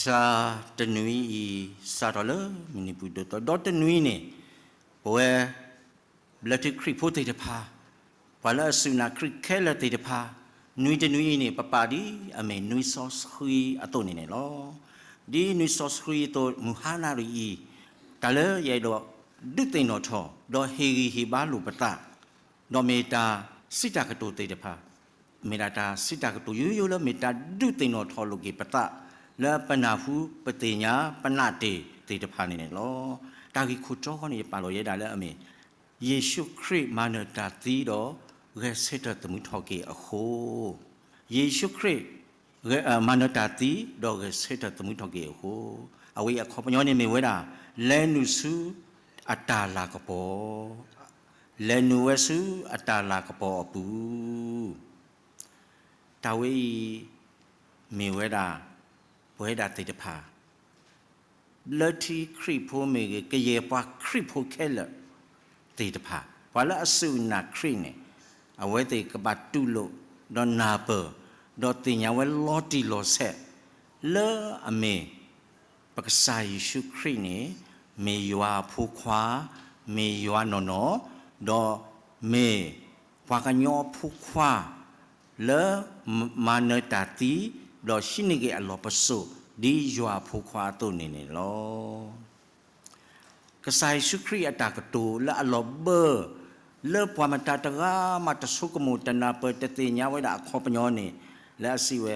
ကစၢ်တနွံအံၤ စးထီၣ်လၢမုၢ်နံၤပူၤဒိၣ်သီ ဒီးတနွံန့ၣ် ပဝဲ ဘျၢထံခရံာ်ဖိသ့ၣ်တဖၣ်, ပှၤလၢအစူၢ်နာ်ခရံာ်ခဲလၢာ်သ့ၣ်တဖၣ်, နွံတနွံအံၤန့ၣ် ပပာ်ဒ်အမ့ၢ်နွံစီဆှံအသိးန့ၣ်န့ၣ်လီၤ. ဒ်နွံစီဆှံအသိး မုၢ်ဟါနၤဒ်အံၤ, တၢ်လၢယအဲၣ်ဒိးဒုးသ့ၣ်နီၣ်ထီၣ် ဒီးဟ့ၣ်ဂံၢ်ဟ့ၣ်ဘါလိာ်ပသး ဒီးမ့ၢ်တၢ်စံးတၢ်ကတိၤသ့ၣ်တဖၣ်, မ့ၢ်ဒၣ်တၢ်စံးတၢ်ကတိၤယိယိလၢမ့ၢ်တၢ်ဒုးသ့ၣ်နီၣ်ထီၣ်လိာ်က့ၤပသး လၢပနၢ်ဟူပသ့ၣ်ညါပနၢ်တ့ၢ်သ့ၣ်တဖၣ်န့ၣ်န့ၣ်လီၤ. တၢ်ဂ့ၢ်ခိၣ်တီဃီန့ၣ် ယပာ်လီၤယဲဒၣ်လၢအမ့ၢ် ယ့ၣ်ၡူးခရံာ်မၤနၢၤတၢ်သံဒီးဂဲၤဆၢထၢၣ်သမူထီၣ်က့ၤအဃိ, ယ့ၣ်ၡူးခရံာ် မၤနၢၤတၢ်သံဒီးဂဲၤဆၢထၢၣ်သမူထီၣ်က့ၤအဃိ, အဝဲအံၤအခီပညီန့ၣ်မ့ၢ်ဝဲဒၣ် လဲၤနုာ်ဆူအတၢ်လၤကပီၤ, လဲၤနုာ်ဝဲဆူအတၢ်လၤကပီၤအပူၤ တၢ်ဝဲအံၤ မ့ၢ်ဝဲဒၣ် ပဝဲဒၣ်သ့ၣ်တဖၣ် ဘျၢထံခရံာ်ဖိမ့ၢ်ဂ့ၤ, ကယဲၢ်ပှၤခရံာ်ဖိခဲလၢာ်သ့ၣ်တဖၣ်, ပှၤလၢအစူၢ်နာ်ခရံာ်န့ၣ်, အဝဲသ့ၣ်ကဘၣ်တူၢ်လိာ်, ဒီးနၢ်ပၢၢ်, ဒီးသ့ၣ်ညါဝဲလီၤတံၢ်လီၤဆဲး, လၢအမ့ၢ် ပကစၢ်ယ့ၣ်ၡူးခရံာ်န့ၣ် မ့ၢ်ယွၤအဖိခွါ, မ့ၢ်ယွၤနီၢ်နီၢ်, ဒီးမ့ၢ်ပှၤကညီအဖိခွါ လၢမၤနၢၤတၢ်သံ, ဒီးဟံးန့ၢ်က့ၤအလီၢ်ပစိာ် ဒ်ယွၤအဖိခွါအသိးန့ၣ်န့ၣ်လီၤ. ကစၢ်ယ့ၣ်ၡူးခရံာ်အတၢ်ကတိၤလၢအလီၤဘၢ လၢပှၤမတၤတဂၤမးတဆိကမိၣ်တနၢ်ပၢၢ်တသ့ၣ်ညါဝဲဒၣ်အခီပညီန့ၣ် လၢအစံးဝဲ,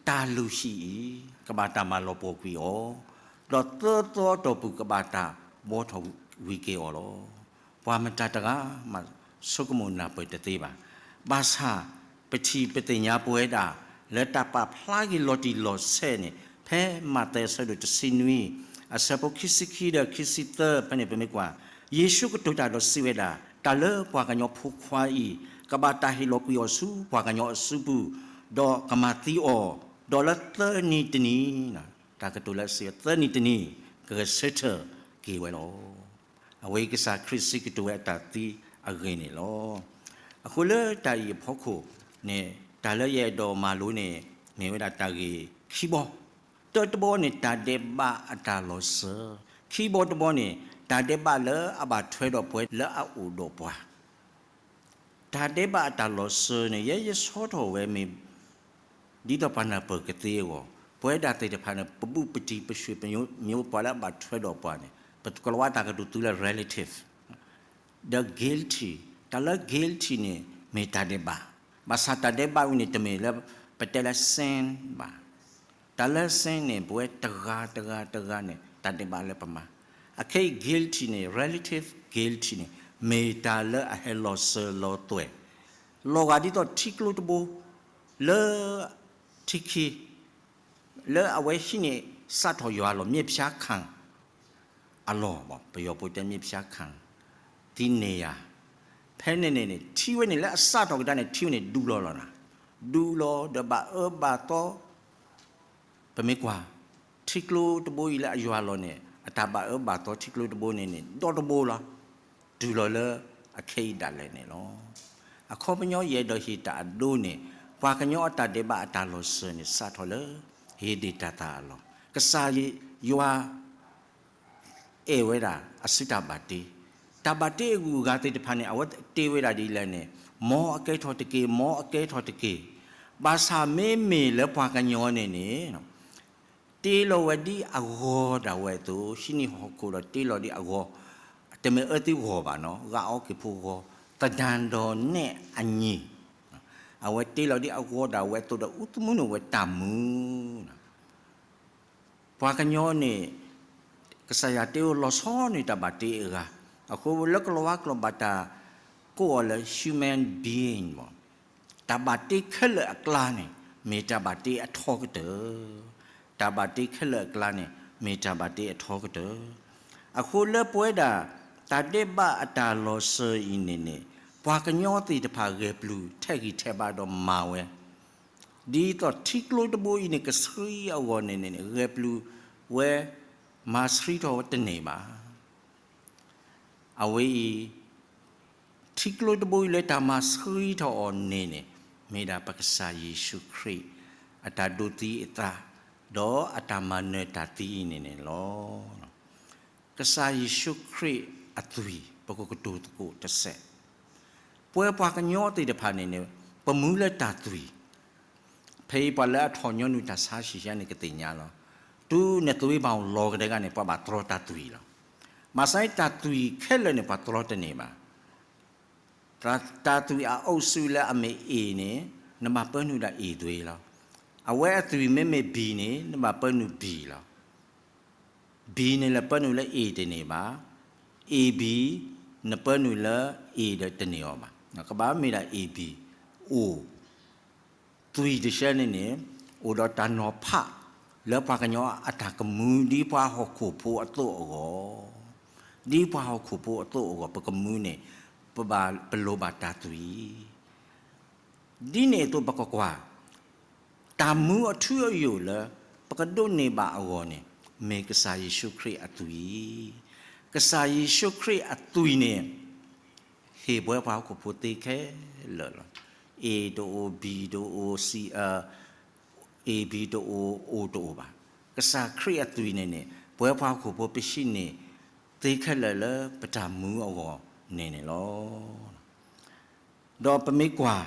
တၢ်လုၢ်ဟံၣ်အံၤ ကဘၣ်တၢ်မၤလီၤပှီၢ်ကွံာ်အီၤ, ဒီးသၢသီအတီၢ်ပူၤကဘၣ်တၢ်ဘှီထီၣ်ဝံၤက့ၤအီၤလီၤ. ပှၤမတၤတဂၤမးဆိကမိၣ်နၢ်ပၢၢ်တသ့ဘၣ်. ဘၣ်ဆၣ် ပထံၣ်ပသ့ၣ်ညါပဝဲဒၣ် လၢတၢ်ပာ်ဖျါက့ၤလီၤတံၢ်လီၤဆဲးန့ၣ် ဖဲမးသဲအဆၢဒိၣ်တဆံနွံ အဆၢဖိခံဆံခံဒီးခံဆံသၢ ဖဲန့ၣ်ပမ့ၢ်ကွၢ်, ယ့ၣ်ၡူးကတိၤတၢ်ဒီးစံးဝဲဒၣ်, တၢ်လၢပှၤကညီဖိခွါအံၤ ကဘၣ်တၢ်ဟ့ၣ်လီၤကွံာ်အီၤဆူပှၤကညီအစုပူၤ, ဒီးကမၤသံအီၤ, ဒီးလၢသၢနံၤတနံၤ, တၢ်ကတိၤလၢအစံးဝဲ သၢနံၤတနံၤ ကဂဲၤဆၢထၢၣ်က့ၤဝဲလီၤ. အဝဲကစၢ်ခရံာ်စံးကတိၤဝဲအတၢ်သံအဂ့ၢ်န့ၣ်လီၤ. အဃိလၢတၢ်အံၤအဖီခိၣ်န့ၣ် တၢ်လၢယအဲၣ်ဒိးမၤလိန့ၣ် မ့ၢ်ဝဲဒၣ်တၢ်ဂ့ၢ်ခံဘီ, တၢတဘီန့ၣ် တၢ်ဒဲးဘးအတၢ်လီၤစၢၤ, ခံဘီတဘီန့ၣ် တၢ်ဒဲးဘးလၢအဘၣ်ထွဲဒီးပှၤလၢအအိၣ်ဒီးပှၤ တၢ်ဒဲးဘးအတၢ်လီၤစၢၤန့ၣ် ယဲယဆီထီၣ်ဝဲမ့ၢ် ဒ်သိးပှၤနၢ်ပၢၢ်ကသ့အဂီၢ်, ပဝဲဒၣ်သ့ၣ်တဖၣ်န့ၣ် ပဘူးပတံၢ်ပဆွေမျိုး ပှၤလၢအဘၣ်ထွဲဒီးပှၤန့ၣ် ပကလီၤဝါတၢ်ကတိၤသုလၢ relative ဒီး guilty, တၢ်လၢ guilty န့ၣ် မ့ၢ်တၢ်ဒဲးဘး, ဘၣ်ဆၣ်တၢ်ဒဲးဘးဝဲန့ၣ် တမ့ၢ်လၢပတဲလၢ sin ဘၣ်. တၢ်လၢ sin န့ၣ် ပဝဲတဂၤတဂၤတဂၤန့ၣ် တၢ်ဒဲးဘးလၢပမၤ, အခဲအံၤ guilty န့ၣ် relative guilty န့ၣ် မ့ၢ်တၢ်လၢအဟဲလီၤစၢၤလီၤသွဲၣ် လီၤဂာ်ဒ်သိးထံကျိတဘိ လၢ ထံခံ လၢအဝဲဟံးန့ၢ်စးထီၣ်ယွၤအလီၢ် မြစ်ဖျားခံ အလီၢ်, ပယီၤဖိတဲ မြစ်ဖျားခံ တံၤန့ၢ်ယၤ, ဖဲန့ၣ်န့ၣ်န့ၣ် ထံဝဲန့ၣ်လၢအစးထီၣ်ကဒါန့ၣ် ထံဝဲန့ၣ်ဒူလီၤလီၤနၤ, ဒူလီၤဒီးဘၣ်အၢဘၣ်သီ ပမ့ၢ်ကွၢ် ထံကျိတဘိအံၤလၢအယွၤအလီၢ်န့ၣ် အတၢ်ဘၣ်အၢဘၣ်သီထံကျိတဘိန့ၣ်န့ၣ် ဒီတဘိလီၤ, တုၤလီၤလၢအခဲအံၤဒၣ်လဲာ်န့ၣ်လီၤ. အခီပညီယအဲၣ်ဒိးဟ့ၣ်တၢ်အဒိန့ၣ် ပှၤကညီအတၢ်ဒဲးဘးအတၢ်လီၤစၢၤန့ၣ် စးထီၣ်လၢ ဧ့ဒ့ၣ်တၢ်သၣ်အလီၢ်, ကစၢ်ယွၤ အဲၣ်ဝဲဒၣ်အစုတၢ်ဘၣ်တ့, တၢ်ဘၣ်တ့အဂုၤအဂၤသ့ၣ်တဖၣ်န့ၣ် အဝဲတ့ဝဲဒၣ်ဒ်လဲၣ်န့ၣ် မ်အကဲထီၣ်တက့ၢ်, မ်အကဲထီၣ်တက့ၢ်, ဘၣ်ဆၣ်မ့မ့ၢ်လၢပှၤကညီန့ၣ်န့ၣ် တ့လီၤဝဲဒ်အဂီၤဒၣ်ဝဲအသိး, ဟံးန့ၢ်ဟီၣ်ခိၣ်ဒီးတ့လီၤဒ်အဂီၤ, တမ့ၢ်အၢသံဂီၤဘၣ်နီၤ, ဂာ်အီက့ၤဖိဂီၤ, သဒၣ်ဒီးနဲၣ်အညံၣ်, အဝဲတ့လီၤဒ်အဂီၤဒၣ်ဝဲအသိးဒီး အူသမူန့ၢ်ဝဲတၢ်မုာ် ပှၤကညီန့ၣ် ကစၢ်ယွၤတ့အိၣ်လီၤဆီန့ၢ်တၢ်ဘၣ်တ့အဂၤ, အဃိလၢကလီၤဝါကျိာ်ဘၣ်တၢ်ကိးအီၤလၢ human being မ့ၢ် တၢ်ဘၣ်တ့ခဲလၢာ်အကျါန့ၣ် မ့ၢ်တၢ်ဘၣ်တ့အထီကတၢၢ်, တၢ်ဘၣ်တ့ခဲလၢာ်အကျါန့ၣ် မ့ၢ်တၢ်ဘၣ်တ့အထီကတၢၢ်, အဃိလၢပဝဲဒၣ် တၢ်ဒဲးဘးအတၢ်လီၤစၢၤအံၤန့ၣ်န့ၣ် ပှၤကညီသ့ၣ်တဖၣ်ဂဲၤပျုၢ်ထဲးဂံၢ်ထဲးဘါဒီးမၤဝဲ ဒ်သိးထံကျိတဘိအံၤန့ၣ် ကဆှံအဂီၢ်န့ၣ်န့ၣ် ဂဲၤပျုၢ်ဝဲ မၤဆှံထီၣ်ဝဲတန့ၢ်ဘၣ်. အဝဲအံၤ ထံကျိတဘိအံၤလၢတၢ်မၤဆှံထီၣ်အီၤန့ၣ်န့ၣ် မ့ၢ်ဒၣ်ပကစၢ်ယ့ၣ်ၡူးခရံာ် အတၢ်ဒိးသံအသး ဒီးအတၢ်မၤနၢၤတၢ်သံအံၤန့ၣ်န့ၣ်လီၤ. ကစၢ်ယ့ၣ်ၡူးခရံာ်အသွံၣ် ပကကတိၤသကိးတစဲး, ပဝဲပှၤကညီသ့ၣ်တဖၣ်န့ၣ်န့ၣ် ပမူလၢတၢ်သွံၣ်, ဖဲအံၤပှၤလၢအထီၣ်ညီနုၢ်တၢ်ဆါဟံၣ်ယါန့ၣ်ကသ့ၣ်ညါလီၤ. တုၤနသွံၣ်ဘၣ်အီၤလီၤကဒဲဂၤန့ၣ် ပှၤဘၣ်တြီတၢ်သွံၣ်လီၤ. မၤစၢၤတၢ်သွံၣ်ခဲလၢာ်န့ၣ် ပှၤတြီတန့ၢ်ဘၣ်. တၢ်သွံၣ်အအိၣ်စုလၢအမ့ၢ် A န့ၣ် နဘၣ်ပၢနုာ်ဒၣ် A သွံၣ်လီၤ. အဝဲအသွံၣ်မ့မ့ၢ် B န့ၣ် နဘၣ်ပၢနုာ် B လီၤ. B န့ၣ်လဲၤပၢနုာ်လၢ A တန့ၢ်ဘၣ်. AB နပၢနုာ်လၢ A ဒီးတန့ၢ်အီၤဘၣ်. ကဘၣ်မ့ၢ်ဒၣ် AB အိၣ် သွံၣ်တဆၢန့ၣ်န့ၣ် အိၣ်ဒီးတၢ်နီၤဖး လၢပှၤကညီအတၢ်ကမူ ဒ်ပှၤဟီၣ်ခိၣ်ဖိအသိးအဂီၢ်, ဒ်ပှၤဟီၣ်ခိၣ်ဖိအသိးအဂီၢ် ပကမူန့ၣ် ပဘၣ်ပလိၣ်ဘၣ်တၢ်သွံၣ် ဒ်န့ၣ်အသိးပကကွၢ် တၢ်မူအထူအယိာ်လၢ ပကဒိးန့ၢ်ဘၣ်အဂီၢ်န့ၣ် မ့ၢ်ကစၢ်ယ့ၣ်ၡူးခရံာ်အသွံၣ်, ကစၢ်ယ့ၣ်ၡူးခရံာ်အသွံၣ်န့ၣ် ဟ့ၣ်ပှၤဟီၣ်ခိၣ်ဖိသ့ခဲလၢာ်လီၤ. A တအိၣ် B တအိၣ် C အ AB တအိၣ် O တအိၣ်ဘၣ်. ကစၢ်ခရံာ်အသွံၣ်န့ၣ်န့ၣ် ပှၤဟီၣ်ခိၣ်ဖိပဟံးန့ၢ် သ့ခဲလၢာ်လၢပတၢ်မူအဂီၢ်န့ၣ်န့ၣ်လီၤ. ဒီးပမ့ၢ်ကွၢ်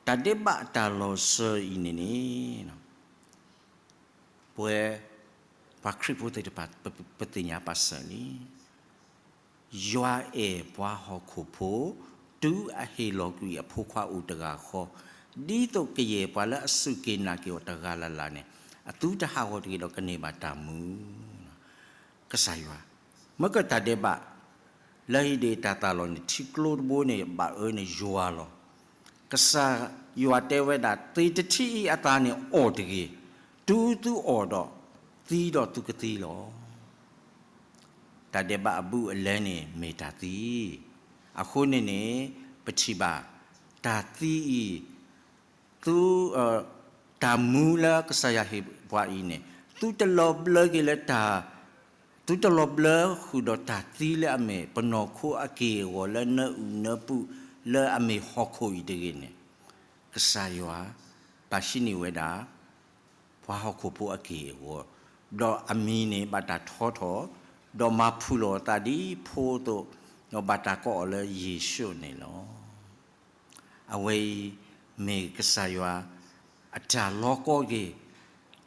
တၢ်ဒဲးဘးအတၢ်လီၤစၢၤအံၤန့ၣ်န့ၣ် ပဝဲ ပှၤခရံာ်ဖိသ့ၣ်တဖၣ် ပသ့ၣ်ညါပာ်စၢၤလံ. ယွၤအဲၣ်ပှၤဟီၣ်ခိၣ်ဖိ တုၤအဟ့ၣ်လီၤကွံာ်အဖိခွါအိၣ်တဂၤဃီ, ဒ်သိးကယဲၢ်ပှၤလၢအစူၢ်က့ၤနာ်က့ၤအီၤတဂၤလၢ်လၢ်န့ၣ် အသုတဟးဂီၤတဂ့ၤဒီးကန့ၢ်ဘၣ်တၢ်မူ ကစၢ်ယွၤ မ့ၢ်ကတၢ်ဒဲးဘး လၢဟံၣ်ဒ့ၣ်တၢ်သးလီၢ်န့ၣ် ထံကျိတဘိန့ၣ် ဘၣ်အၢန့ၣ်ယွၤလီၤ. ကစၢ်ယွၤတဲဝဲဒၣ် သ့ၣ်တထံၣ်အံၤအသးန့ၣ်အီၣ်တဂ့ၤ, တုၤသုအီၣ်ဒီး သံဒီးသုကသံလီၤ. တၢ်ဒဲးဘးအဘူးအလဲန့ၣ်မ့ၢ်တၢ်သံ, အဃိန့ၣ်န့ၣ် ပထံၣ်ဘၣ် တၢ်သံအံၤ သု တၢ်မူလၢကစၢ်ယွၤဟ့ၣ်ပှၤအံၤန့ၣ် သုတလီၤဘျၢက့ၤလၢတၢ်, သုတလီၤဘျၢဃုာ်ဒီးတၢ်သံလၢအမ့ၢ်ပနီၢ်ခိအက့ၢ်အဂီၤလၢနၢအုၣ်နၢပူၤလၢအမ့ၢ်ဟီၣ်ခိၣ်အံၤတဂ့ၤန့ၣ်, ကစၢ်ယွၤ ဘၣ်ဟံးန့ၢ်ဝဲဒၣ် ပှၤဟီၣ်ခိၣ်ဖိအက့ၢ်အဂီၤ, ဒီးအမံၤန့ၣ်ဘၣ်တၢ်ထီထီၣ်, ဒီးမၤဖုၣ်လီၤအသးဒ်ဖိအသိး, ဒီးဘၣ်တၢ်ကိးအီၤလၢယ့ၣ်ၡူးန့ၣ်လီၤ. အဝဲအံၤ မ့ၢ်ကစၢ်ယွၤ အတၢ်လီၤကီက့ၤ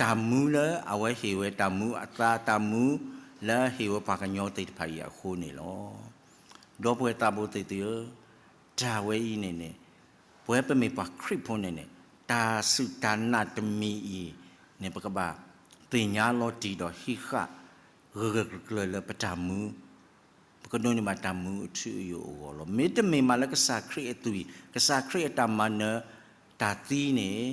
တၢ်မူလၢအဝဲဟ့ၣ်ဝဲတၢ်မူအသး တၢ်မူလၢဟ့ၣ်ဝဲပှၤကညီသ့ၣ်တဖၣ်အံၤအဃိန့ၣ်လီၤ. ဒီပုၢ်ဝဲၢ်သးဘိသ့ၣ်သုဧၢ, တၢ်ဝဲအံၤန့ၣ်န့ၣ် ပဝဲပမ့ၢ်ပှၤခရံာ်ဖိန့ၣ်န့ၣ် တၢ်စူၢ်တၢ်နာ်တမံၤအံၤန့ၣ် ပကဘၣ်သ့ၣ်ညါလီၤတံၢ်ဒီးဟံးဃာ် ဂၢၢ်ဂၢၢ်ကျၢၤကျၢၤလၢပတၢ်မူ ပကဒိးန့ၢ်ဘၣ်တၢ်မူအထူအယိာ်အဂီၢ်လီၤ. မ့တမ့ၢ်မးလၢကစၢ်ခရံာ်အသွံၣ်, ကစၢ်ခရံာ်အတၢ်မၤနၢၤတၢ်သံန့ၣ်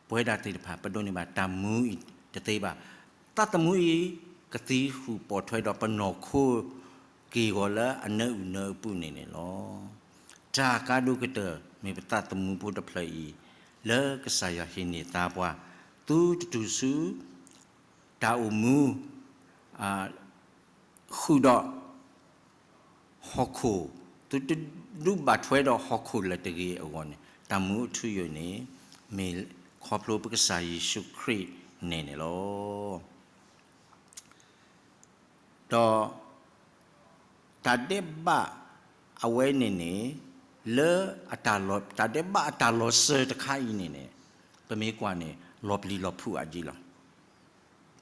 ပဝဲဒၣ်သ့ၣ်တဖၣ် ပဒိးန့ၢ်ဘၣ်တၢ်မူအံၤတသ့ဘၣ်. သးသမူအံၤ ကသံဃုာ်ပိာ်ထွဲဒီးပနီၢ်ခိက့ၢ်ဂီၤလၢအနၢအုၣ်နၢအပူၤန့ၣ်န့ၣ်လီၤ. တၢ်ကါဒိၣ်ကတၢၢ်မ့ၢ်ပသးသမူဖိတဖျၢၣ်အံၤ လၢကစၢ်ယွၤဟ့ၣ်န့ၢ်သါပှၤ သုတတုၤဆူ တၢ်အိၣ်မူ ဃုာ်ဒီး ဟီၣ်ခိၣ်, သုတဒုးဘၣ်ထွဲဒီးဟီၣ်ခိၣ်လၢၤတဂ့ၤအဂီၢ်န့ၣ် တၢ်မူအထူအယိာ်န့ၣ် မ့ၢ်ခီဖျိပကစၢ်ယ့ၣ်ၡူးခရံာ်န့ၣ်န့ၣ်လီၤ. ဒီး တၢ်ဒဲးဘးအဝဲန့ၣ်န့ၣ် လၢ တၢ်ဒဲးဘးအတၢ်လီၤစၢၤတခါအံၤန့ၣ်န့ၣ် ပမ့ၢ်ကွၢ်န့ၣ် လီၤပျံၤလီၤဖုးအါဒံးလီၤ.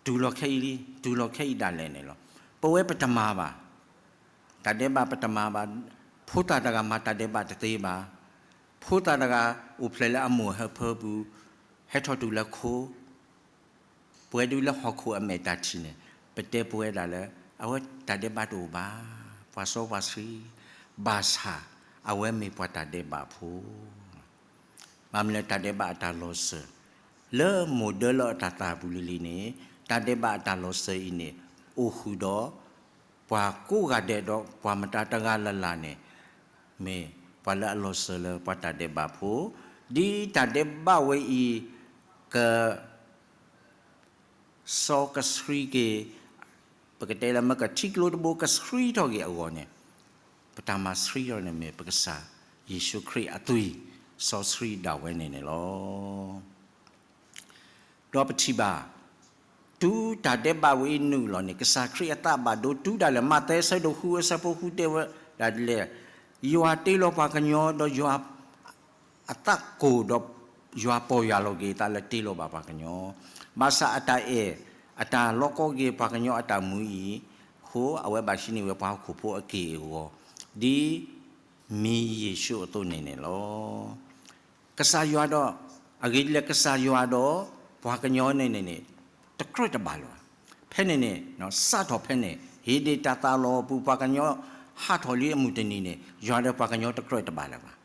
တုၤလီၤခဲအံၤ, တုၤလီၤခဲအံၤဒၣ်လဲာ်န့ၣ်လီၤ. ပဝဲပတမၤဘၣ်, တၢ်ဒဲးဘးပတမၤဘၣ်, ဖိသၣ်တဂၤမၤတၢ်ဒဲးဘးတသ့ဘၣ်, ဖိသၣ်တဂၤအိၣ်ဖျဲၣ်လၢအမိၢ်အဟၢဖၢပူၤ, ဟဲထီၣ်တုၤလၢခိ ပဝဲဒုးလၢဟီၣ်ခိၣ်အမဲာ်တၢ်ထံၣ်န့ၣ် ပတဲပဝဲဒၣ်လၢ အဝဲတၢ်ဒဲးဘးတအိၣ်ဘၣ်, ပှၤစီပှၤဆှံ, ဘၣ်ဆၣ် အဝဲမ့ၢ်ပှၤတၢ်ဒဲးဘးဖိ ဘၣ်မနုၤလၢတၢ်ဒဲးဘးအတၢ်လီၤစၢၤ လၢမိၢ်ဒၢလၢအတၢ်သးပူၤလံၤလံၤန့ၣ် တၢ်ဒဲးဘးအတၢ်လီၤစၢၤအံၤန့ၣ် အိၣ်ဃုာ်ဒီး ပှၤကိးဂၤဒဲးဒီးပှၤမတၤတဂၤလၢ်လၢ်န့ၣ် မ့ၢ်ပှၤလၢအလီၤစၢၤလၢပှၤတၢ်ဒဲးဘးဖိ, ဒ်တၢ်ဒဲးဘးဝဲအံၤ က စီကဆှံက့ၤ, ပကတဲလၢမ့ၢ်ကထံကျိတဘိကဆှံထီၣ်က့ၤအဂီၢ်န့ၣ် ပတၢ်မၤဆှံထီၣ်န့ၣ်မ့ၢ်ပကစၢ်ယ့ၣ်ၡူးခရံာ်အသွံၣ်စီဆှံဒၣ်ဝဲန့ၣ်န့ၣ်လီၤ. ဒီးပထံၣ်ဘၣ် တုၤတၢ်ဒဲးဘးဝဲအံၤနုာ်လီၤန့ၣ် ကစၢ်ခရံာ်အသးဘၣ်ဒိတုၤဒၣ်လဲာ် မးသဲအဆၢဒိၣ်ဃုအဆၢဖိဃုတဲဝဲဒၣ်ဒ်လဲၣ်, ယွၤတ့လီၤပှၤကညီဒီးယွၤ အသးကိၢ်ဒီး ယွၤပီၢ်ယၢ်လီၤက့ၤအသးလၢတ့လီၤဘၣ်ပှၤကညီ, ဘၣ်ဆၣ်အတၢ်အဲၣ် အတၢ်လီကီက့ၤပှၤကညီအတၢ်မူအံၤ, အဃိအဝဲဘၣ်ဟံးန့ၢ်ဝဲပှၤဟီၣ်ခိၣ်ဖိအက့ၢ်အဂီၤ, ဒ် မံၤယ့ၣ်ၡူးအသိးန့ၣ်န့ၣ်လီၤ. ကစၢ်ယွၤဒီး အဂ့ၢ်ဒ်လဲၣ် ကစၢ်ယွၤဒီး ပှၤကညီန့ၣ်န့ၣ်န့ၣ် တကြၢးတဘၣ်လၢၤဘၣ်. ဖဲန့ၣ်န့ၣ် စးထီၣ်ဖဲန့ၣ် ဟ့ၣ်ဒ့ၣ်တၢ်သးလီၤအပူၤ ပှၤကညီဟးထီၣ်လံအမုၢ်တနံၤန့ၣ် ယွၤဒီးပှၤကညီတကြၢးတဘၣ်လၢၤဘၣ်.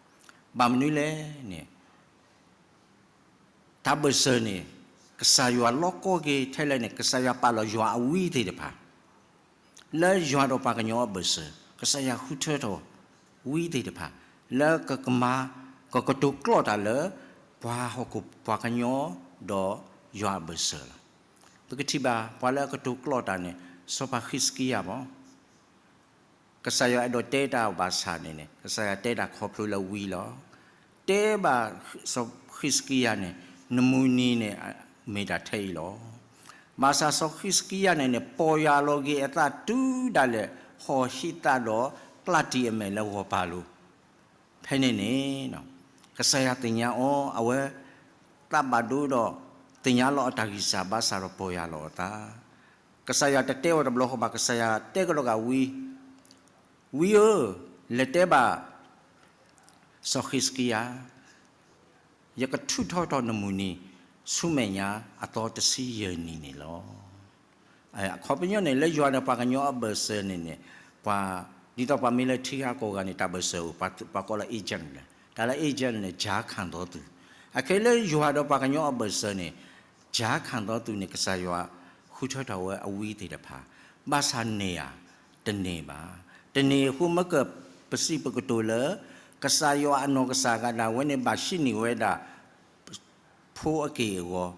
ဘၣ်မနုၤလဲၣ်န့ၣ် တၢ်ဘၢၣ်စၢၤန့ၣ် ကစၢ်ယွၤလီကီက့ၤထဲလဲၣ်န့ၣ် ကစၢ်ယွၤပာ်လီၤယွၤအဝံသ့ၣ်တဖၣ် လၢယွၤဒီးပှၤကညီအဘၢၣ်စၢၤ, ကစၢ်ယွၤဃုထၢထီၣ်ဝံသ့ၣ်တဖၣ် လၢကကမၤ ကကတိၤကျီးတၢ်လၢ ပှၤဟီၣ်ခိၣ် ပှၤကညီဒီးယွၤအဘၢၣ်စၢၤလီၤ. ပကထံၣ်ဘၣ် ပှၤလၢအကတိၤကျီးတၢ်န့ၣ် စီၤပၤဃံးစကံယၤမး ကစၢ်ယွၤအဲၣ်ဒိးတဲတၢ်ဘၣ်ဆၣ်န့ၣ်န့ၣ် ကစၢ်ယွၤတဲတၢ်ခီဖျိလၢဝံလီၤ. တဲဘၣ်စီၤဃံးစကံယၤန့ၣ် နမုၢ်နံၤန့ၣ် မ့ၢ်တၢ်ထဲအံၤလီၤ. ဘၣ်ဆၣ်စီၤဃံးစကံယၤန့ၣ်န့ၣ် ပီၢ်ယၢ်လီၤက့ၤအသးတုၤဒၣ်လဲာ် ဟီၣ်ဟံးသးဒီး ကျးတံာ်အမဲာ်လၢဂီၤပၤလိၤ ဖဲန့ၣ်န့ၣ် ကစၢ်ယွၤသ့ၣ်ညါအီၤ အဝဲ သးဘၣ်ဒိဒီး သ့ၣ်ညါလီၤအတၢ်ဂံၢ်စၢ်ဘါစၢ်ဒီးပီၢ်ယၢ်လီၤအသး, ကစၢ်ယွၤတတဲအီၤတဘျီဃီဘၣ် ကစၢ်ယွၤတဲကဒီးဂၤဝံ, ဝံဧၢ, လဲၤတဲဘၣ် စီၤဃံးစကံယၤ ယကထုးထီထီၣ်နမုၢ်နံၤ ဆူမဲာ်ညါအသီတဆံယဲၢ်နံၤန့ၣ်လီၤ. အခီပညီန့ၣ် လၢယွၤဒီးပှၤကညီအဘၢၣ်စၢၤန့ၣ်န့ၣ် ပှၤ ဒ်သိးပှၤမ့ၢ်လၢထံဂၤကီၢ်ဂၤန့ၣ် တၢ်ဘၢၣ်စၢၤအိၣ် ပှၤကိးလၢ agent န့ၣ်, တၢ်လၢ agent န့ၣ် ကၠါခၣ်သီသူ, အခဲလၢယွၤဒီးပှၤကညီအဘၢၣ်စၢၤန့ၣ် ကၠါခၣ်သီသူန့ၣ် ကစၢ်ယွၤဃုထၢထီၣ်ဝဲအဝံသ့ၣ်တဖၣ်, ဘၣ်ဆၣ်န့ၢ်ဧါ, တန့ၢ်ဘၣ်. တန့ၢ်အဃိမ့ၢ်ကပစံးပကတိၤလၢ ကစၢ်ယွၤအနီၢ်ကစၢ်ဒၣ်ဝဲန့ၣ် ဘၣ်ဟံးန့ၢ်ဝဲဒၣ် ဖိအက့ၢ်အဂီၤ,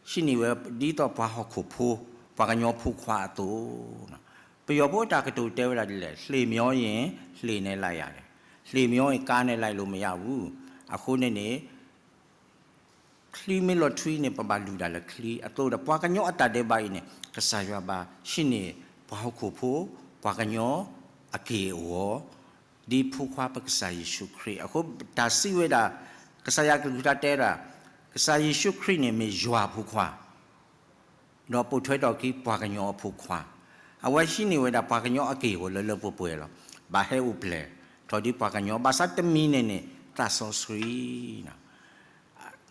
ဟံးန့ၢ်ဝဲဒ်သိးပှၤဟီၣ်ခိၣ်ဖိ, ပှၤကညီဖိခွါအသိး, ပယီၤဖိတၢ်ကတိၤတဲဝဲဒၣ်ဒ်လဲၣ်, လှေမျောရင် လှေနဲ့လိုက်ရတယ်, လှေမျောရင် ကားနဲ့လိုက်လို့မရဘူး. အဃိန့ၣ်န့ၣ် ချံမ့ၢ်လီၤထွံန့ၣ် ပဘၣ်လူၤဒၣ်လၢချံအသိးဒီး ပှၤကညီအတၢ်ဒဲးဘးအံၤန့ၣ် ကစၢ်ယွၤဘၣ်ဟံးန့ၢ် ပှၤဟီၣ်ခိၣ်ဖိ, ပှၤကညီအက့ၢ်အဂီၤ ဒ်ဖိခွါပကစၢ်ယ့ၣ်ၡူးခရံာ်. အဃိတၢ်စံးဝဲဒၣ် ကစၢ်ယွၤကလုၢ်ကထါတဲဒၣ် ကစၢ်ယ့ၣ်ၡူးခရံာ်န့ၣ်မ့ၢ်ယွၤဖိခွါ ဒီးပိာ်ထွဲထီၣ်က့ၤပှၤကညီအဖိခွါ, အဝဲဟံးန့ၢ်ဝဲဒၣ်ပှၤကညီအက့ၢ်အဂီၤလၢလၢပှဲၤပှဲၤလီၤ. ဘၣ်ဟဲအိၣ်ဖျဲၣ်ထီၣ်ဒ်ပှၤကညီ ဘၣ်ဆၣ်တမံၤန့ၣ်န့ၣ် သးစီဆှံ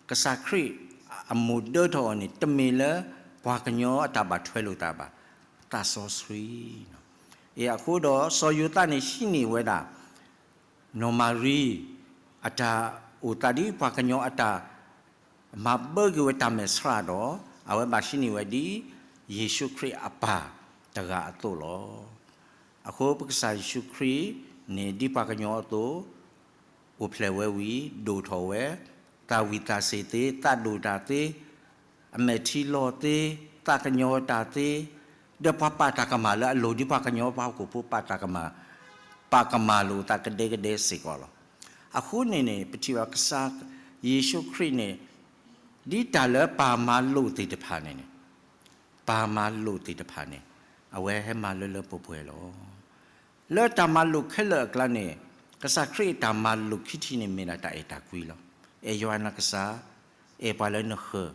ကစၢ်ခရံာ်အမိၢ်ဒၢထီၣ်အီၤန့ၣ် တမ့ၢ်လၢပှၤကညီအတၢ်ဘၣ်ထွဲလိာ်သးဘၣ်, သးစီဆှံ. အဃိဒီးစီၤယိၤသးန့ၣ်ဟံးန့ၢ်ဝဲဒၣ် နီၢ်မၤရံ အတၢ်အိၣ်သးဒ်ပှၤကညီအတၢ် မၤဘၢက့ၤဝဲတၢ်မဲာ်ဆှးဒီး အဝဲဘၣ်ဟံးန့ၢ်ဝဲဒ် ယ့ၣ်ၡူးခရံာ်အပၢ်တဂၤအသိးလီၤ. အဃိပကစၢ်ယ့ၣ်ၡူးခရံာ်န့ၣ် ဒ်ပှၤကညီအသိး အိၣ်ဖျဲၣ်ဝဲဝံၤ ဒိၣ်ထီၣ်ဝဲ, သးဝံၣ်သးစ့ၤသ့, သးဒိၣ်တၢ်သ့, အမဲာ်ထံလီၤသ့, သးကညီၤတၢ်သ့, ဒီးပှၤပာ်တၢ်ကမၣ်လၢအလိၤ ဒ်ပှၤကညီပှၤဟီၣ်ခိၣ်ဖိပာ်တၢ်ကမၣ်, ပာ်ကမၣ်လိာ်သးကဒဲကဒဲစ့ၢ်ကီးလီၤ. အဃိန့ၣ်န့ၣ် ပထံၣ်ဘၣ်ကစၢ်ယ့ၣ်ၡူးခရံာ်န့ၣ် ဒ်တၢ်လၢပၢ်မၤလိာ်သ့ၣ်တဖၣ်န့ၣ်န့ၣ် ပၢ်မၤလိာ်သ့ၣ်တဖၣ်န့ၣ် အဝဲဟဲမၤလၢလၢပှဲၤပှဲၤလီၤ. လၢတၢ်မၤလိာ်ခဲလၢာ်အကျါန့ၣ် ကစၢ်ခရံာ်အတၢ်မၤလိာ်ခံထံၣ်န့ၣ် မ့ၢ်ဒၣ်တၢ်အဲၣ်တၢ်ကွံလီၤ. အဲၣ်ယွၤနကစၢ်, အဲၣ်ပှၤလၢနဃၢၤ,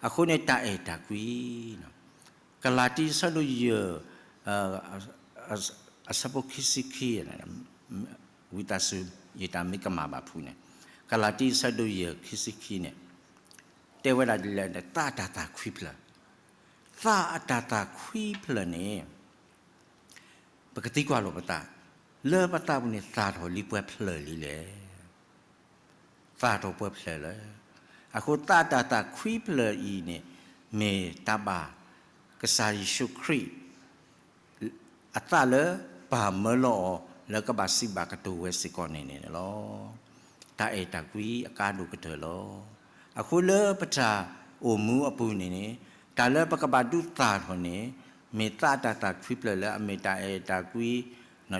အဃိန့ၣ်တၢ်အဲၣ်တၢ်ကွံ ကလၤတံအဆၢဒိၣ်ယဲၢ် အဆၢဖိခံဆံခံ, ဝံသးစူၤ ယတၢ်မ့ၢ်ကမၣ်ဘၣ်ဖုးန့ၣ်, ကလၤတံအဆၢဒိၣ်ယဲၢ်ခံဆံခံန့ၣ် တဲဝဲဒၣ်ဒ်လဲၣ်န့ၣ် သးအတၢ်သးခွံဖျၢၣ်, သးအတၢ်သးခွံဖျၢၣ်န့ၣ် ပကသံကွၢ်လိာ်ပသး, လၢပသးပူၤန့ၣ် သၣ်ထီၣ်လံပှဲၤဖျၢၣ်လံလဲၣ်. သၣ်ထီၣ်ပှဲၤဖျၢၣ်လၢ, အဃိသးတၢ်သးခွံဖျၢၣ်အံၤန့ၣ် မ့ၢ်တၢ်ဘၣ်ကစၢ်ယ့ၣ်ၡူးခရံာ် အသးလၢပၢ်မၢလီၤအီၤ လၢကဘၣ်စံးဘၣ်ကတိၤဝဲစ့ၢ်ကီးန့ၣ်န့ၣ်လီၤ. တၢ်အဲၣ်တၢ်ကွံအကါဒိၣ်ကတၢၢ်လီၤ. အဃိလၢပတၢ်အိၣ်မူအပူၤန့ၣ်န့ၣ် တၢ်လၢပကဘၣ်ဒုးသၣ်ထီၣ်န့ၣ် မ့ၢ်သးတၢ်သးခွံဖျၢၣ်လၢအမ့ၢ်တၢ်အဲၣ်တၢ်ကွံ,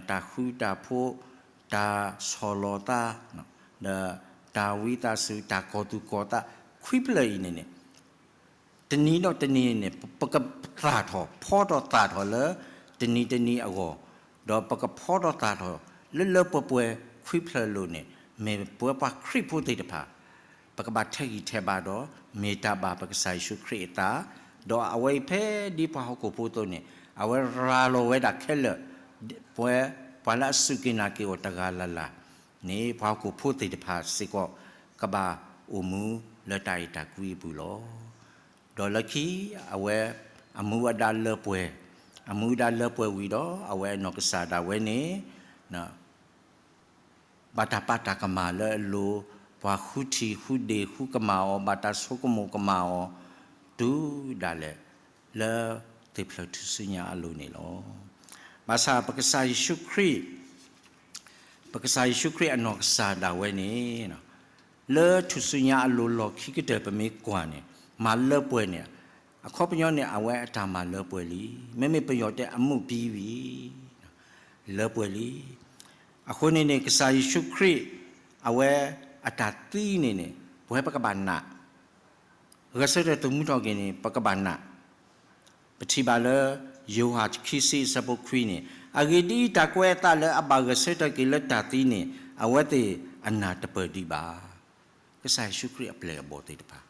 တၢ်ဃူတၢ်ဖိး, တၢ်ဆီၣ်လီၤသး, ဒီးတၢ်ဝံသးစူၤ, တၢ်ကီၤသူၣ်ကီၤသး, ခွံဖျၢၣ်အံၤန့ၣ်န့ၣ် တနံၤဒီးတနံၤန့ၣ် ပကသၣ်ထီၣ် ဖီထီၣ်သၣ်ထီၣ်လၢတနံၤတနံၤအဂီၢ်, ဒီးပကဖီထီၣ်သၣ်ထီၣ်လၢလၢပှဲၤပှဲၤ ခွံဖျၢၣ်လိၤန့ၣ် မ့ၢ်ပဝဲပှၤခရံာ်ဖိသ့ၣ်တဖၣ် ပကဘၣ်ထဲးဂံၢ်ထဲးဘါဒီး မ့ၢ်တၢ်ဘၣ်ပကစၢ်ယ့ၣ်ၡူးခရံာ်အသး, ဒီးအဝဲအံၤဖဲဒ်ပှၤဟီၣ်ခိၣ်ဖိအသိးန့ၣ် အဝဲရၤလီၤဝဲဒၣ်ခဲလၢာ် ပဝဲပှၤလၢအစူၢ်က့ၤနာ်က့ၤအီၤတဂၤလၢ်လၢ်န့ၣ် ပှၤဟီၣ်ခိၣ်ဖိသ့ၣ်တဖၣ်စ့ၢ်ကီး ကဘၣ်အိၣ်မူလၢတၢ်အဲၣ်တၢ်ကွံအပူၤလီၤ. ဒီးလၢခံ အဝဲအမူအဒါလၢပှဲၤ, အမူအဒါလၢပှဲၤဝံၤဒီး အဝဲအနီၢ်ကစၢ်ဒၣ်ဝဲန့ၣ် ဘၣ်တၢ်ပာ်တၢ်ကမၣ်လၢအလိၤ, ပှၤဃုထံၣ်ဃုဒ့ၣ်ဃုကမၣ်အီၤ, ဘၣ်တၢ်ဆိကမိၣ်ကမၣ်အီၤ တုၤဒၣ်လဲာ် လၢသ့ၣ်ဖျၢၣ်ထူၣ်စုညါအလိၤန့ၣ်လီၤ. ဘၣ်ဆၣ်ပကစၢ်ယ့ၣ်ၡူးခရံာ် ပကစၢ်ယ့ၣ်ၡူးခရံာ်အနီၢ်ကစၢ်ဒၣ်ဝဲန့ၣ် လၢထူၣ်စုညါအလိၤလီၢ်ခံကတၢၢ်ပမ့ၢ်ကွၢ်န့ၣ် မၤလၢပှဲၤန့ၣ် အခီပညီန့ၣ် အဝဲအတၢ်မၤလၢပှဲၤလံ, မ့မ့ၢ်ပယီၤတဲအမူးပြီးပြီ လၢပှဲၤလံ. အဃိန့ၣ်န့ၣ် ကစၢ်ယ့ၣ်ၡူးခရံာ် အဝဲအတၢ်သံန့ၣ်န့ၣ် ပဝဲပကဘၣ်နာ်, ဂဲၤဆၢထၢၣ်သမူထီၣ်က့ၤန့ၣ် ပကဘၣ်နာ်. ပထံၣ်ဘၣ်လၢ ယိၤဟၣ်ခံဆံအဆၢဖိခွံန့ၣ်, အဂ့ၢ်ဒ်အံၤ, တၢ်ကွဲးအသးလၢအဘၣ်ဂဲၤဆၢထၢၣ်က့ၤလၢတၢ်သံန့ၣ် အဝဲသ့ၣ်အနၢ်တပၢၢ်ဒံးဘၣ်. ကစၢ်ယ့ၣ်ၡူးခရံာ်အပျဲၢ်အဘီၣ်သ့ၣ်တဖၣ်,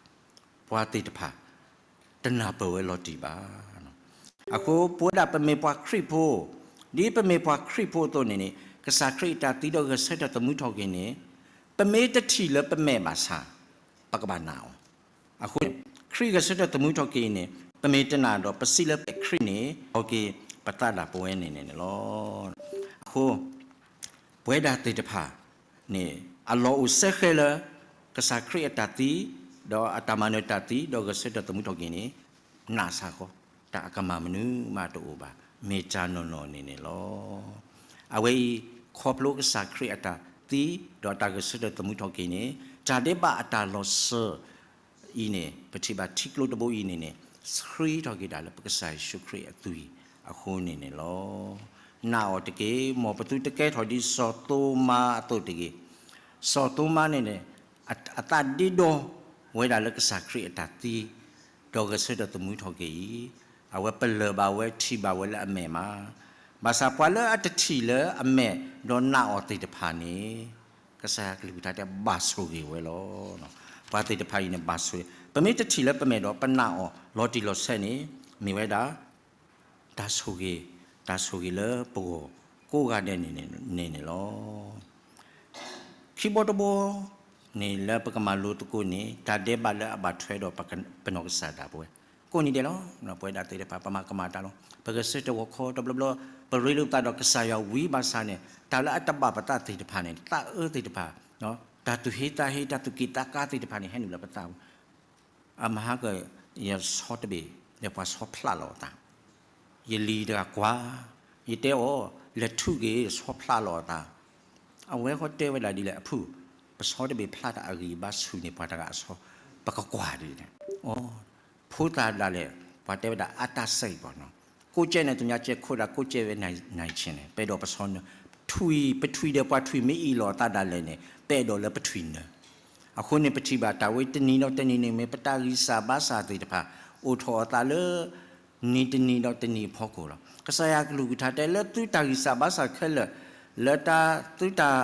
ပှၤသ့ၣ်တဖၣ် တနၢ်ပၢၢ်ဝဲလီၤတံၢ်ဘၣ်. အဃိပဝဲဒၣ်ပမ့ၢ်ပှၤခရံာ်ဖိ, ဒ်ပမ့ၢ်ပှၤခရံာ်ဖိအသိးန့ၣ်န့ၣ် ကစၢ်ခရံာ်အတၢ်သံဒီးဂဲၤဆၢထၢၣ်သမူထီၣ်က့ၤန့ၣ် ပမ့ၢ်တထံၣ်လၢပမဲာ်ဘၣ်ဆၣ် ပကဘၣ်နာ်အီၤ. အဃိန့ၣ် ခရံာ်ဂဲၤဆၢထၢၣ်သမူထီၣ်က့ၤအံၤန့ၣ် ပမ့ၢ်တနာ်ဒီး ပစံးလၢပအဲၣ်ခရံာ်န့ၣ် ထီၣ်က့ၤပသးဒၣ်ပဝဲန့ၣ်န့ၣ်လီၤ. အဃိ ပဝဲဒၣ်သ့ၣ်တဖၣ်န့ၣ် အလီၢ်အိၣ်စဲဃဲလၢ ကစၢ်ခရံာ်အတၢ်သံ, ဒီးအတၢ်မၤနၢၤတၢ်သံ, ဒီးဂဲၤဆၢထၢၣ်သမူထီၣ်က့ၤန့ၣ် နာ်စ့ၢ်ကီး တၢ်အကမၣ်မနုၤမးတအိၣ်ဘၣ်, မ့ၢ်တၢ်နီၢ်နီၢ်န့ၣ်န့ၣ်လီၤ. အဝဲအံၤ ခီဖျိကစၢ်ခရံာ်အတၢ်သံ ဒီးအတၢ်ဂဲၤဆၢထၢၣ်သမူထီၣ်က့ၤန့ၣ် တၢ်ဒဲးဘးအတၢ်လီၤစၢၤ အံၤန့ၣ် ပထံၣ်ဘၣ်ထံကျိတဘိအံၤန့ၣ်န့ၣ် ဆှံထီၣ်က့ၤဒၣ်လၢပကစၢ်ယ့ၣ်ၡူးခရံာ်အသွံၣ်အဃိန့ၣ်န့ၣ်လီၤ. နာ်အီၤတက့ၢ်, မ်ပသုတကဲထီၣ်ဒ်စီၤသိမါအသိးတဂ့ၤ. စီၤသိမါန့ၣ်န့ၣ် အသးဒ့ဒီဝဲဒၣ်လၢကစၢ်ခရံာ်အတၢ်သံ ဒီးဂဲၤဆၢထၢၣ်သမူထီၣ်က့ၤအံၤ, အဝဲပလၢၢ်ဘၣ်ဝဲထံၣ်ဘၣ်ဝဲလၢအမဲာ်မး, ဘၣ်ဆၣ်ပှၤလၢအတထံၣ်လၢအမဲာ်ဒီးနာ်အီၤသ့ၣ်တဖၣ်န့ၣ် ကစၢ်ယွၤအကလုၢ်ကထါတဲဘၣ်ဆိၣ်ဂ့ၤဝဲလီၤ. ပှၤသ့ၣ်တဖၣ်အံၤန့ၣ်ဘၣ်ဆိၣ်ဂ့ၤ, ပမ့ၢ်တထံၣ်လၢပမဲာ်ဒီးပနာ်အီၤလီၤတံၢ်လီၤဆဲးန့ၣ် မ့ၢ်ဝဲဒၣ် တၢ်ဆိၣ်ဂ့ၤ, တၢ်ဆိၣ်ဂ့ၤလၢပဂီၢ်ကိးဂၤဒဲးန့ၣ်န့ၣ်လီၤ. ခံဘီတဘီန့ၣ်လၢပကမၤလိသကိးန့ၣ် တၢ်ဒဲးဘးလၢအဘၣ်ထွဲဒီးပနီၢ်ကစၢ်ဒၣ်ပဝဲကိးနံၤဒဲးလီၤ. ပဝဲဒၣ်သ့ၣ်တဖၣ် ပမၤကမၣ်တၢ်လီၤ. ပဂဲၤဆၢထၢၣ်ဂီၤခီတဘျီဘျီ ပရ့လိာ်သးဒီးကစၢ်ယွၤဝံၤဘၣ်ဆၣ်န့ၣ် တၢ်လၢအတဘၣ်ပသးသ့ၣ်တဖၣ်န့ၣ် သးအၢသ့ၣ်တဖၣ် တၢ်သူၣ်ဟ့သးဟ့ တၢ်သူၣ်က့ၣ်သးကါသ့ၣ်တဖၣ်န့ၣ် ဟဲနုာ်လၢပသးပူၤ အမဟါက ယဆီတဘ့ၣ် ဒီးပှၤဆီဖျးလီၤအသး, ယလံၤတဂၤကွၢ်, ယတဲအီၤ လဲၤထူၣ်က့ၤ ဆီဖျးလီၤအသး, အဝဲဃီတဲဝဲဒၣ်ဒ်လဲၣ် အဖုၣ်, ပဆီတဘ့ၣ်ဖျးတၢ်အဂံၢ်ဘါဆူၣ်န့ၣ် ပှၤတဂၤအဆီ, ပကကွၢ်ဒ်လဲၣ်, ဖိသၣ်ဒၣ်လဲာ် ပှၤတဲဝဲဒၣ်အတၢ်စဲးပီၤနီၤ, ကိးကဲန့ၣ် သူများကဲခိၣ်ဒၣ် ကိးကဲဝဲ နံၣ်ဆံန့ၣ် ပအဲၣ်ဒိးပဆီနၢၤ, ထွံၣ် ပထွံၣ်ဒီးပှၤထွံၣ်မ့ၢ်အ့ၣ်လိာ်အသးဒၣ်လဲာ်န့ၣ် ပအဲၣ်ဒိးလၢပထွံၣ်နၢၤ အဃိန့ၣ် ပထံၣ်ဘၣ်တၢ်ဝဲတနံၤဒီးတနံၤန့ၣ် မ့ၢ်ပတၢ်ဂံၢ်စၢ်ဘါစၢ်သ့ၣ်တဖၣ် အိၣ်ထီၣ်အသးလၢ နံၤတနံၤဒီးတနံၤအဖီခိၣ်လီၤ. ကစၢ်ယွၤကလုၢ်ကထါတဲလၢသုတၢ်ဂံၢ်စၢ်ဘါစၢ်ခဲလၢာ်, လၢတၢ်သုတၢ်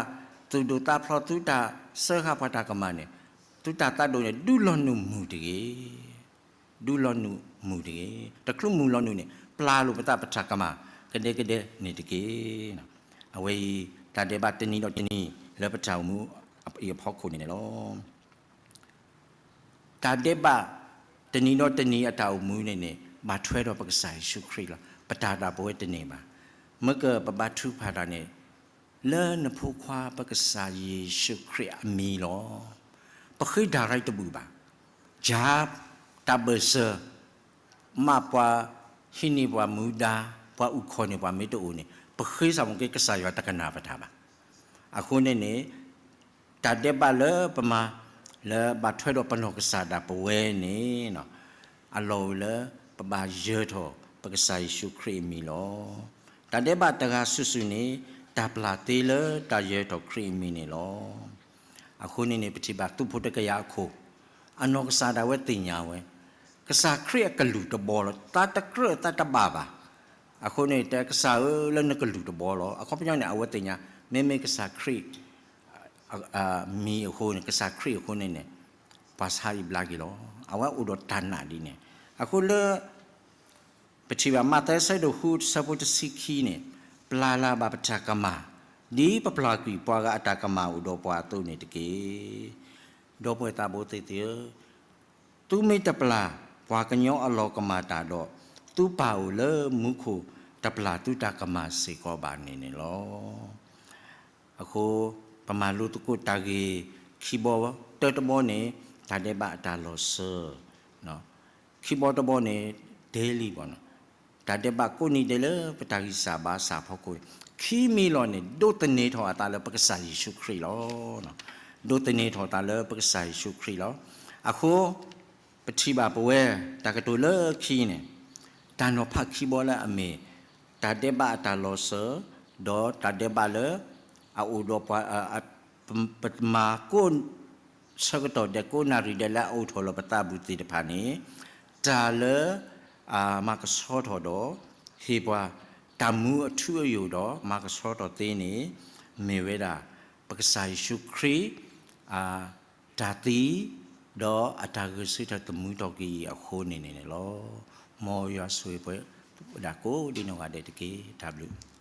သူၣ်ဒိၣ်သးဖျိး သုတၢ်စၢဃာ်ပှၤတၢ်ကမၣ်န့ၣ်, သုတၢ်သးဒိၣ်န့ၣ် ဒုးလီၤနုာ်မုာ်တဂ့ၤ ဒုးလီၤနုာ်မုာ်တဂ့ၤ. တချုးမုာ်လီၤနုာ်န့ၣ် ပျၢ်လိာ်ပသးပတၢ်ကမၣ် ကဒဲကဒဲန့ၣ်တက့ၢ်. အဝဲအံၤ တၢ်ဒဲးဘးတနံၤဒီးတနံၤ လၢပတၢ်အိၣ်မူအံၤအဖီခိၣ်န့ၣ်န့ၣ်လီၤ. တၢ်ဒဲးဘးတနံၤဒီးတနံၤအတၢ်အိၣ်မူန့ၣ်န့ၣ် ဘၣ်ထွဲဒီးပကစၢ်ယ့ၣ်ၡူးခရံာ်လီၤ. ပတၢ်ဒၣ်ပဝဲတန့ၢ်ဘၣ်. မ့ၢ်ကပဘါထုကဖၣ်တၢ်န့ၣ် လၢနဖိခွါပကစၢ်ယ့ၣ်ၡူးခရံာ်အမံၤလီၤ. ပဃ့တၢ်ရဲၣ်တဘူၣ်ဘၣ်. ယၤတၢ်ဘၢၣ်စၢၤ မ့ၢ်ပှၤဟံးန့ၢ်ပှၤမူဒါ, ပှၤအုၣ်ခီၣ်န့ၢ်ပှၤမ့ၢ်တအိၣ်န့ၣ် ပဃ့စ့ၢ်ကီးကစၢ်ယွၤတကနၣ်ပတၢ်ဘၣ်. အဃိန့ၣ်န့ၣ် တၢ်ဒဲးဘးလၢပမၤ လၢဘၣ်ထွဲဒီးပနီၢ်ကစၢ်ဒၣ်ပဝဲန့ၣ် အလီၢ်အိၣ်လၢပဘၣ်ယၢၤထီၣ်ပကစၢ်ယ့ၣ်ၡူးခရံာ်အမံၤလီၤ. တၢ်ဒဲးဘးတဂၤစုာ်စုာ်န့ၣ် တၢ်ပျၢ်သ့လၢတၢ်ယၢၤထီၣ်ခရံာ်အမံၤန့ၣ်လီၤ. အဃိန့ၣ်န့ၣ် ပထံၣ်ဘၣ်သုးဖိတကယၤအခိၣ် အနီၢ်ကစၢ်ဒၣ်ဝဲသ့ၣ်ညါဝဲ ကစၢ်ခရံာ်အကလုၢ်တဘီလီၤ. သးတကြၢးသးတဘၣ်ဘၣ်. အဃိန့ၣ် တဲကစၢ်ဧၢလၢနကလုၢ်တဘီလီၤ. အခီပညီန့ၣ် အဝဲသ့ၣ်ညါ မ့မ့ၢ်ကစၢ်ခရံာ် မံၤအဃိန့ၣ် ကစၢ်ခရံာ်အဃိန့ၣ်န့ၣ် ပှၤဆါအံၤဘျါက့ၤလီၤ. အဝဲအိၣ်ဒီးတၢ်နာ်ဒ်န့ၣ်. အဃိလၢ ပထံၣ်ဘၣ်မးသဲဆၢဒိၣ်ဃု ဆၢဖိတဆံခံန့ၣ်, ပျၢ်လၢ်ဘၣ်ပတၢ်ကမၣ်, ဒ်ပပျၢ်ကွံာ်ပှၤဂၤအတၢ်ကမၣ်အိၣ်ဒီးပှၤအသိးန့ၣ်တက့ၢ်. ဒီပုၢ်ဝဲၢ်သးဘိသ့ၣ်သ့ၣ်ဧၢ, သုမ့ၢ်တပျၢ်ပှၤကညီအလီၢ်ကမၣ်တၢ်ဒီး, သုပၢ်အိၣ်လၢမူခိၣ်တပျၢ်သုတၢ်ကမၣ်စ့ၢ်ကီးဘၣ်န့ၣ်န့ၣ်လီၤ. အဃိ ပမၤလိသကိးတၢ်ဂ့ၢ်ခံဘီ, တၢတဘီန့ၣ် တၢ်ဒဲးဘးအတၢ်လီၤစၢၤ, ခံဘီတဘီန့ၣ် daily ဘၣ်နီၤ, တၢ်ဒဲးဘးကိးနံၤဒဲးလၢပတၢ်ဂံၢ်စၢ်ဘါစၢ်အဖီခိၣ်, ခံမံၤလီၤန့ၣ် ဒိးသန့ၤထီၣ်အသးလၢပကစၢ်ယ့ၣ်ၡူးခရံာ်လီၤ. ဒိးသန့ၤထီၣ်အသးလၢပကစၢ်ယ့ၣ်ၡူးခရံာ်လီၤ. အဃိ ပထံၣ်ဘၣ်ပဝဲ တၢ်ကတိၤလၢခံန့ၣ်, တၢ်နီၤဖးခံဘီလၢအမ့ၢ် တၢ်ဒဲးဘးအတၢ်လီၤစၢၤ, ဒီးတၢ်ဒဲးဘးလၢ အအိၣ်ဒီးပှၤ, ပမၤကိး ဆၢကတီၢ်ဒဲးကိးနၣ်ရံၣ်ဒဲးလၢအအိၣ်ထီၣ်လီၤပသးဘူးသ့ၣ်တဖၣ်န့ၣ်, တၢ်လၢ မၤကဆှီထီၣ်ဒီး ဟ့ၣ်ပှၤ တၢ်မူအထူအယိာ်ဒီး မၤကဆှီထီၣ်သ့န့ၣ် မ့ၢ်ဝဲဒၣ် ပကစၢ်ယ့ၣ်ၡူးခရံာ် တၢ်သံ ဒီးအတၢ်ဂုာ်ဆူၣ်ထီၣ်သမူထီၣ်က့ၤအံၤအဃိန့ၣ်န့ၣ်လီၤ. မ်ယွၤဆိၣ်ဂ့ၤပှၤဒၣ်ကိးဒ်နီၢ်ဂၤဒဲးတက့ၢ်. တၢ်ဘျုး